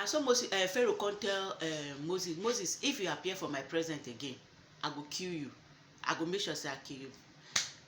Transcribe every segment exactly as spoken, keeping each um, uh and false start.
So Moses, uh, Pharaoh come tell uh, Moses, Moses, if you appear for my presence again, I go kill you. I go make sure say I kill you.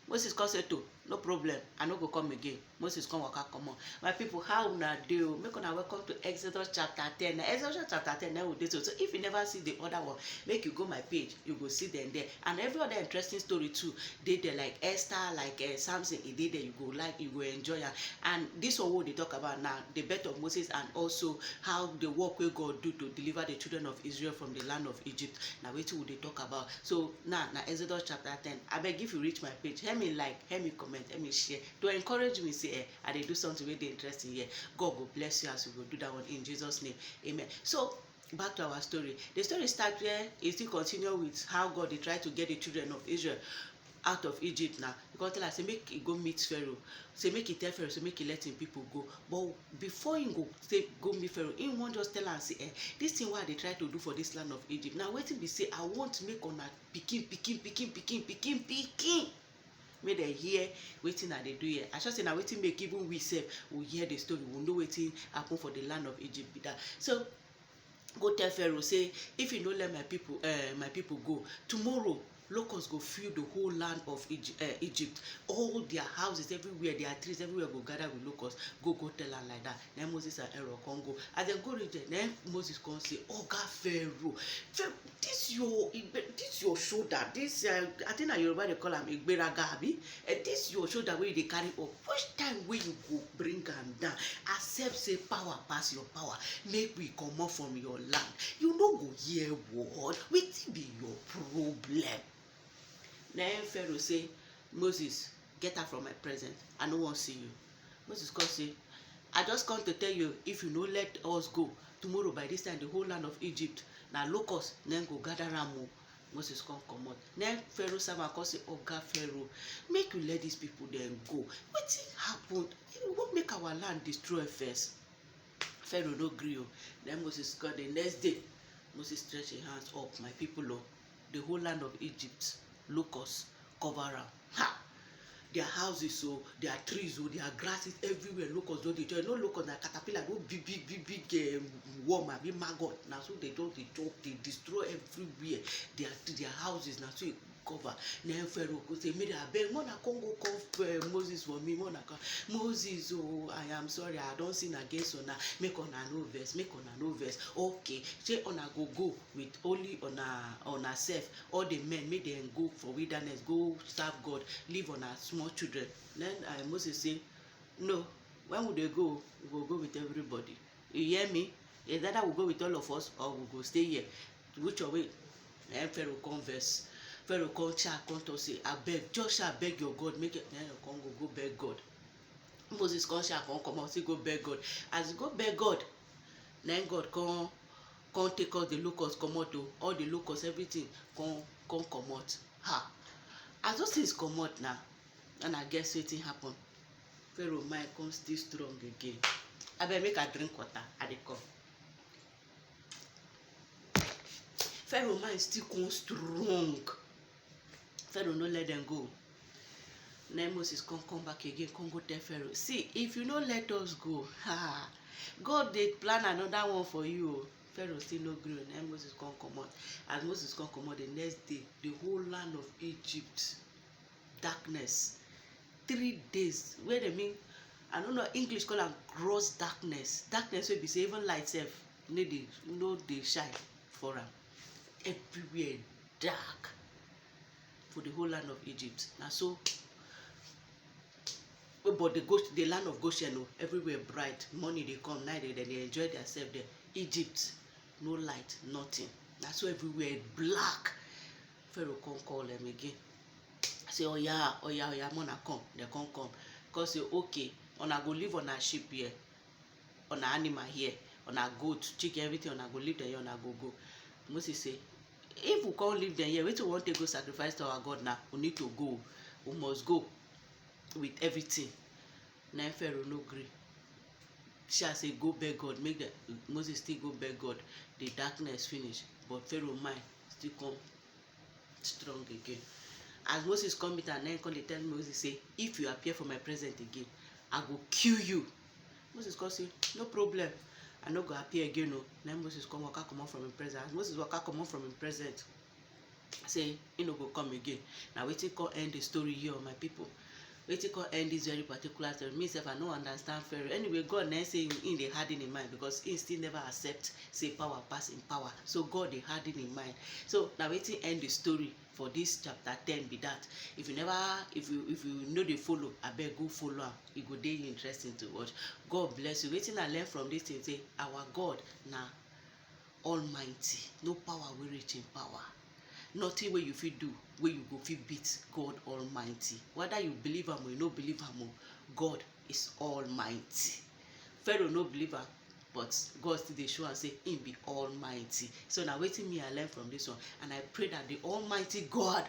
Moses come say, to, no problem, I no go come again. Moses come waka comot. My people, how una dey o? Make una welcome to Exodus chapter ten. Na Exodus chapter ten na we dey so. So if you never see the other one, make you go my page, you go see them there. And every other interesting story too dey there, like Esther, like uh, Samson, e dey there. You go like, you go enjoy am. And this one wey we dey talk about now, the birth of Moses, and also how the work wey God do to deliver the children of Israel from the land of Egypt, na wetin we dey talk about. So now na Exodus chapter ten. Abeg, if you reach my page, help me like, help me comment, help me share to encourage me say eh, I dey do something wey dey interesting here. God go bless you as you go do that one in Jesus name. Amen. So back to our story. The story start where e still continue with how God dey try to get the children of Israel out of Egypt. Now e come tell am say make e go meet Pharaoh, say make e tell Pharaoh say make e let him people go. But before he go say go meet Pharaoh, he wan just tell am say eh, this thing wey I dey try to do for this land of Egypt, na wetin be say I want make una pikin pikin pikin pikin pikin pikin make dem hear wetin I dey do here. I sure say na wetin make even we sef we hear the story, we know wetin happen for the land of Egypt be that. So go tell Pharaoh say if you no let my people uh, my people go, tomorrow locust go fill the whole land of Egypt, uh, Egypt. All their houses everywhere, their trees everywhere go gather with locust. Go go tell am like that. Then Moses and Aaron come go. As dem go reach there, then Moses come say, oga Pharaoh, Pharaoh, this your this your shoulder, this uh, I think na Yoruba dey call am igberaga, abi? Uh, this your shoulder wey you dey carry up, which time wey you go bring am down? Accept say power pass your power, make we comot from your land. You no go hear word. Wetin be your problem? Na im Pharaoh say, Moses, get out from my presence, I no wan see you. Moses come say, I just come to tell you, if you no let us go, tomorrow by this time the whole land of Egypt na locust na im go gather am o. Moses come comot. Na im Pharaoh servant come say, oga Pharaoh, make you let these people dem go. Wetin happen? You wan make our land destroy first? Pharaoh no gree o. Then Moses come the next day. Moses stretch him hands up, my people o, the whole land of Egypt, locust cover am. Ha! Their houses o, their trees o, their grasses everywhere, locust don dey join. No locust, na caterpillar, no big big big big um, worm abi maggot. Na so they don dey chop, dey destroy everywhere. Their their houses na so e cover. Na im Pharaoh go say, make dem abeg, make una come go call uh, Moses for me, make una come. Moses o, I am sorry, I don sin against una. Make una no vex, make una no vex. Okay, say una go go with only una una self, all the men, make dem go for wilderness go serve God, leave una small children. Then uh, Moses say, no, when we dey go, we go go with everybody. You hear me? It's either we go with all of us or we go stay here. Which of it? Then Pharaoh come vex. Pharaoh come shout, come talk say, abeg, just shout, beg your God, make it. Then you come go go beg God. Moses come shout, come comot, say go beg God. As he go beg God, then God come come take all the locusts comot o, all the locusts, everything come come comot. Ha! As those things comot now, and I guess wetin happen. Pharaoh mind come still strong again. Abeg, make I drink water, I dey come. Pharaoh mind still come strong. Pharaoh no let them go. Then Moses come come back again, come go tell Pharaoh, see, if you no let us go, ha, God dey plan another one for you o. Pharaoh still no gree o. Then Moses come comot. As Moses come comot the next day, the whole land of Egypt darkness. Three days, wey dey mean, I no know, English call am gross darkness. Darkness wey be say even light sef no dey no dey shine for am. Everywhere dark for the whole land of Egypt. Na so but the Gosh the land of Goshen o, everywhere bright, morning dey come, night dey dem dey enjoy theirself there. Egypt, no light, nothing. Na so everywhere black. Pharaoh come call them again. Say, oya, oya, oya, make una come. Dem come come. Come say, okay, una go leave una sheep here, una animal here, una goat, chicken, everything, una go leave them here, una go go. Moses say, if we come leave them here, wetin we wan take go sacrifice to our God now? We need to go. We must go with everything. Na im Pharaoh no gree. Sha say go beg God, make the Moses still go beg God. The darkness finish, but Pharaoh mind still come strong again. As Moses come meet am, na im come dey tell Moses say, if you appear for my presence again, I go kill you. Moses come say, no problem, I no go appear again o. Na im Moses come waka comot from im presence. As Moses waka comot from im presence, say he no go come again. Na wetin come end the story here, my people. Wetin come end this very particular story? Me sef, I no understand Pharaoh. Anyway, God na say he dey harden im mind, because he still never accept say power pass im power. So God dey harden im mind. So na wetin end the story for this chapter ten be that. If you never, if you, if you no dey follow, abeg go follow am. E go dey interesting to watch. God bless you. Wetin I learn from this thing, say our God na Almighty. No power wey reach im power. Nothing wey you fit do wey you go fit beat God Almighty. Whether you believe am or you no believe am o, God is Almighty. Pharaoh no believe am, but God still dey show am say im be Almighty. So na wetin me I learn from this one, and I pray that the Almighty God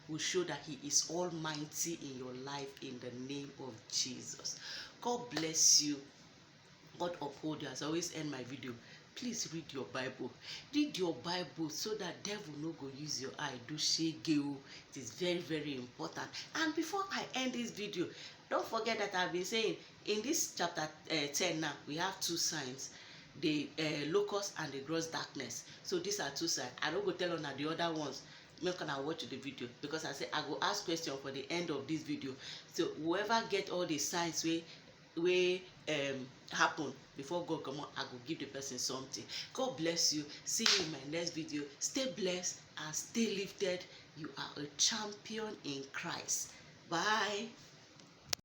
will show that he is Almighty in your life in the name of Jesus. God bless you. God uphold you. As I always end my video, please read your Bible. Read your Bible so that devil no go use your eye do shege o. It is very, very important. And before I end this video, don't forget that I've been saying in this chapter, uh, ten now, we have two signs, the uh, locust and the gross darkness. So these are two signs. I no go tell una the other ones. Make una watch the video, because I say I go ask question for the end of this video. So whoever get all the signs wey wey um happen before God comot, I go give the person something. God bless you. See you in my next video. Stay blessed and stay lifted. You are a champion in Christ. Bye.